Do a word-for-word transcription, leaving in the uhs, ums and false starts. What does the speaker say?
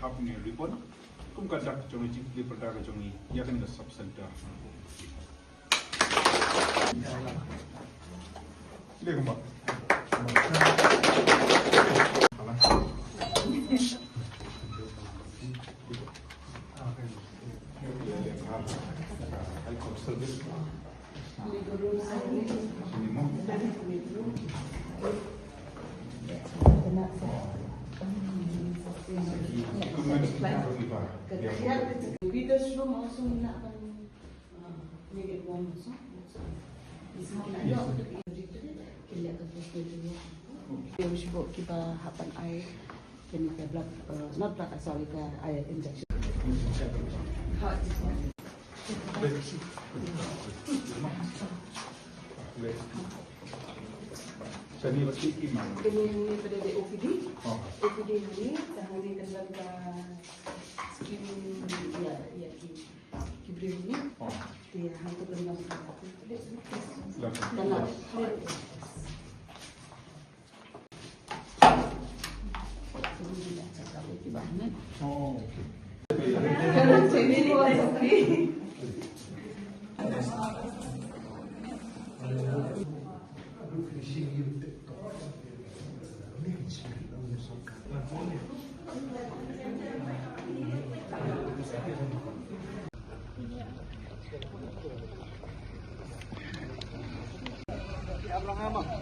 Hap ne ribbon kum ka dak jong i jingkli pyrda ka jong i ïa kane ka sub center. Sile kumba. Kiba hap ban ai kane ka blood, uh, not blood, uh, sorry, ka, uh, injection. Kane hangne pat de O P D. Oh. O P D hangne, te hangne kan don ka skim, ïa, ïa ki, ki briew hangne. Oh. Te hangto kan don ka, la. Kan la. Oh, okay. Abraham.